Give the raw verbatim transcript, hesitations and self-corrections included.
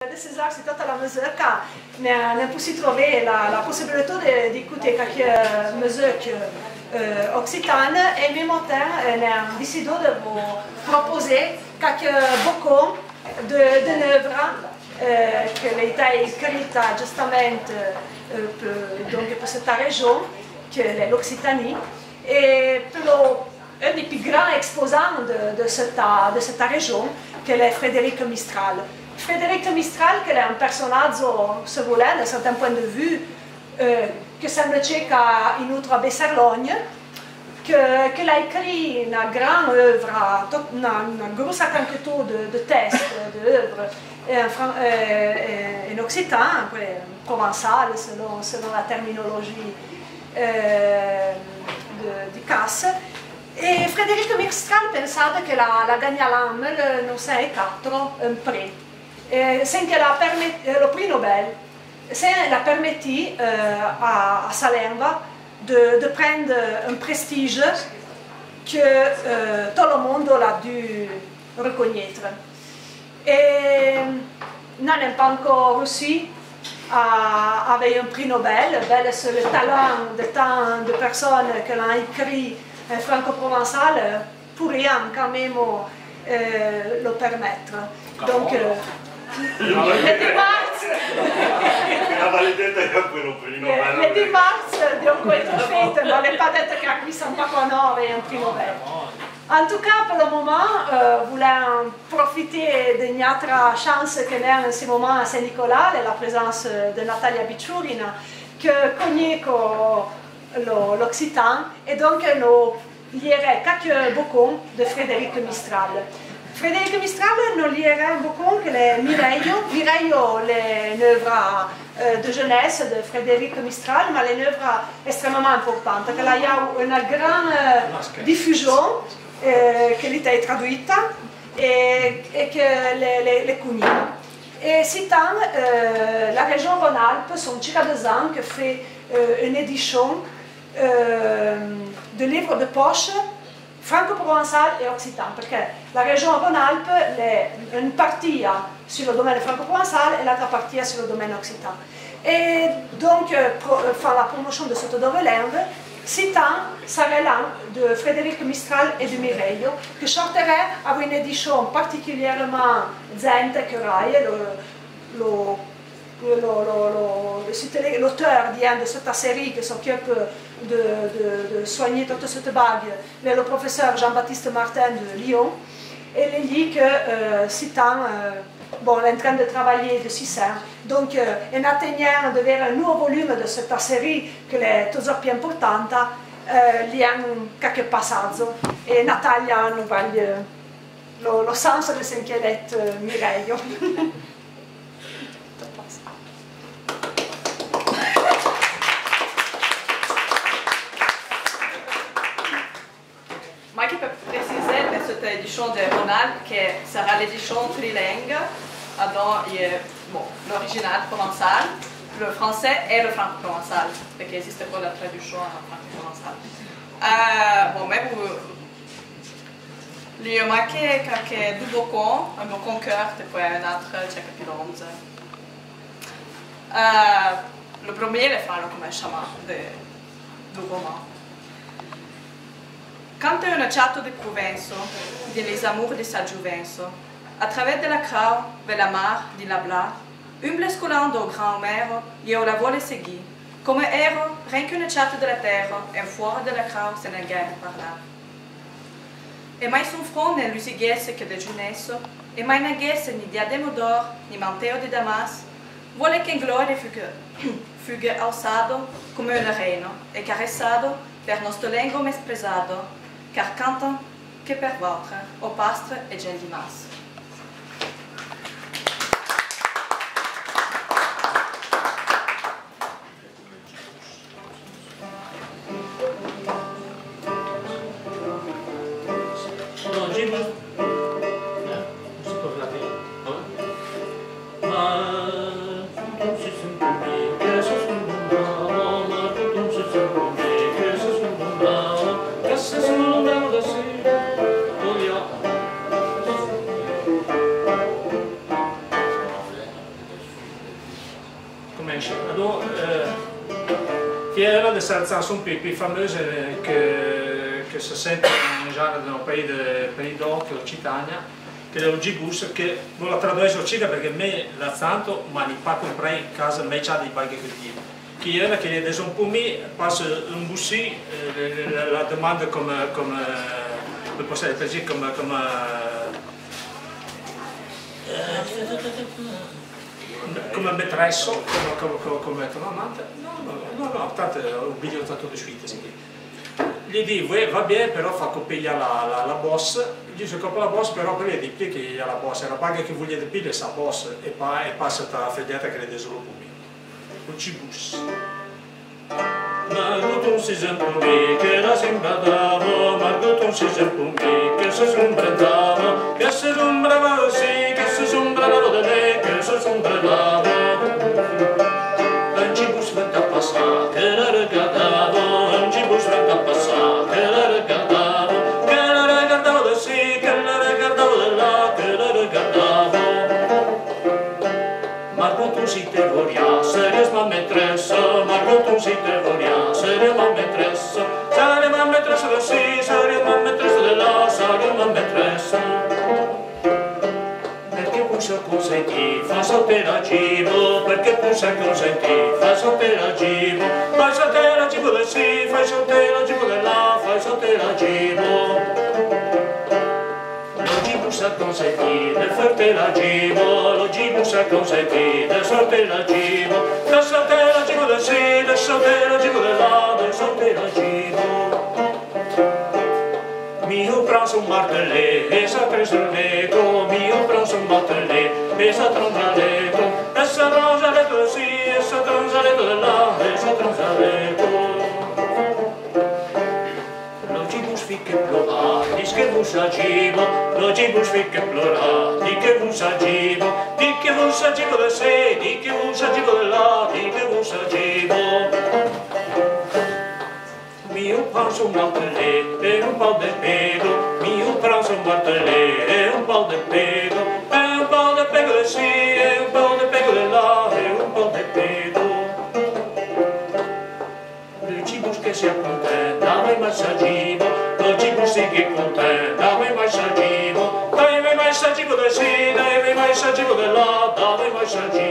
De César, si tota la mezeucca, n'en, n'en possi trouvé la, la possibilité de, d'écouter qualque mezeucca, euh, occitane, e mé motèn, euh, n'en décidó de vo proposé qualque bocon de, de n'euvra, euh, que l'é écrita justamente, euh, pe, donc, pe setta région, que l'é l'Occitanie, e pe lo un dé pi gran exposan de, de setta, de setta région, que l'é Frédéric Mistral. Frédéric Mistral, que l'é un personadzo, se volèn, de certain point de vue, euh, que semble tché qu'a in outra Besserlogne, que, que l'a écrit na gran euvra, to-, na, na grossa quantitó de, de texte, de euvre, en fran-, euh, en occitan, après, en provençal, selon, selon la terminologie, euh, de, di Casse. E Frédéric Mistral pensava que la, la gagnà l'an mille nou sen é quatro, un pré. E sen que l'a permet-, euh, lo prix Nobel, sen l'a permetì, euh, a, a sa lenva de, de prendre un prestige que, euh, tot lo mondo l'a dû reconnaître. E n'en é pancor reussì a, a avé un prix Nobel, belle sur le talent de tant de personnes que l'an écrit en franco-provençal, pourrian quand même, euh, lo permettre. Donc, euh, le dix mars, le, le dix mars, donc, l'é fête, ma l'é pa dette que a Cuissan-Pacoa-Nove un prix Nobel. En tout cas, pe lo momàn, euh, volèn profité de n'atra chance que n'en en se momàn a Saint-Nicolas, l'é la présence de Natalia Bicciurina, que cognè co lo, l'occitan, e donc no lierè qualque bocon de Frédéric Mistral. Frédéric Mistral no lierè un bocon que l'é Mireio. Mireio l'é n'euvra, euh, de jeunesse de Frédéric Mistral, ma l'é n'euvra extrêmement importante, que l'a iau una gran, euh, diffusion, euh, que l'é tè traduita e, e que l'é, l'é, l'é cognida. E sitan, euh, la région Rhône-Alpes, son tchica de-z-an que fé, euh, une édition, euh, de livres de poche franco-provençal e occitan, perque la région Rhône-Alpes l'é un partia sur lo domène franco-provençal e l'atra partia sur lo domène occitan. E donc, euh, pro-, euh, fé la promochon de sette dove lenve, sitan sarè l'an de Frédéric Mistral e de Mireio, que sorterè avouì une édition particulièrement zente que raie, lo, lo, lo, lo, lo, l'auteur, dien, de setta série que s'occupe de, de, de soigner tote sette bague, l'é lo professeur Jean-Baptiste Martin de Lyon, e l'é li que, euh, sitan, euh, bon, l'é en train de travailler dessi sen. Donc, euh, en attegnèn de vère un nouvo volume de setta série que l'é todzor pi importanta, euh, lien qualque passadzo. E Natalia no vouè, euh, lo, lo sans de sen que l'é, euh, Mireio. Ma que pe précisé, pe setta édichon de Rhône-Alpes, que sarà l'édichon trilingue, adon i è, bon, l'original provençal, le français e le franco-provençal, perque existe pa la traduchon en franco-provençal. Euh, bon, mé vo lio ma que, que dou bocon, un bocon court, e pouì un atre, tcheca pi londze. Euh, lo premié l'é fé lo comenchaman de, dou roman. Canta una tchata de Prouvenço, din les amours de sa jouvenço, a travers de la crau, ve la mar, di la bla, umble scolando gran mero, ieu la vole seguì, come ero, ren qu'una tchata de la tera, en fora de la crau, sen nen gaire parlar. E mai son front n'en lusiguesse que de jounesso, e mai n'aguesse ni diademo d'or, ni manteo de Damas, vole qu'en gloria fugue, fugue aussado, come una reina, e caressado per nosto lengo mespresado, car cantan que per voutre, o pastre e gent di mas. Adon, eh, que l'è una de se tsanson pi, pi fameuse, eh, que, que se sente in genere dal paese de, paese d'Oc, Occitania, que l'è lo gibus, que vo la traduèise ossì, perqué me la tsanto, ma n'é pa comprèn casa, me tsa di baghe que di. Que l'è una que l'è de son pomi, passe un boussì, eh, la, la, la demande comme, comme, eh, me posso dire comme, comme, eh, comme maîtresse, comme, comme, comme, comme ton amante. Non, non, non, non, tanto, eh, oublié ça tout de suite, c'est que. Li di, oui, va bien, però fa que paye la, la, la bosse. Li di, je comprends la bosse, però après, li di, pi que l'è la bosse, la baghe que voulié de pi, l'è sa bosse, é pa, é pa setta fedeta que l'è de son pomi. Lo gibus. Margoton si sen pomi, que la sen bradavo, Margoton si sen pomi, que se son bradavo, que se son bradavo de si, que se son bradavo de lé, que se son bradavo. Un gibus venta passa, que la regardavo, un gibus venta passa, que la regardavo, que la regardavo de si, que la regardavo de là, que la regardavo. Margoton si te voria, seria ma maîtresse, Margoton si te voria, seria ma maîtresse, seria ma maîtresse de si, seria ma maîtresse de là, seria ma maîtresse. Perqué poussa consenti, fa sauté la gibo, perqué poussa consenti, fa sauté la gibo, fa sauté la gibo de si, fa sauté la gibo de là, fa sauté la gibo. Lo gibus a consenti de ferte la gibo, lo gibus a consenti de sorte la gibo, de sorte la gibo de si, de sorte la gibo de là, de sorte la gibo. Mio pran son martelé, é sa tranzaleco, mio pran son martelé, é sa tranzaleco, é sa tranzaleco de si, é sa tranzaleco de là, é sa tranzaleco. Lo gibus fique plorà, di que voussa gibo, lo gibus fique plorà, di que voussa gibo, di que voussa gibo de si, di que voussa gibo de là, di que voussa gibo. Mio pran son martelé, é un pau de pego, mio pran son martelé, é un pau de pego, é un pau de pego de si, é un pau de pego de là, é un pau de pego. Lo gibus que sia content, dame mai sa gibo, lo gibus que sia content, dame mai sa gibo, dame mai sa gibo de si, dame mai sa gibo de là, dame mai sa gibo.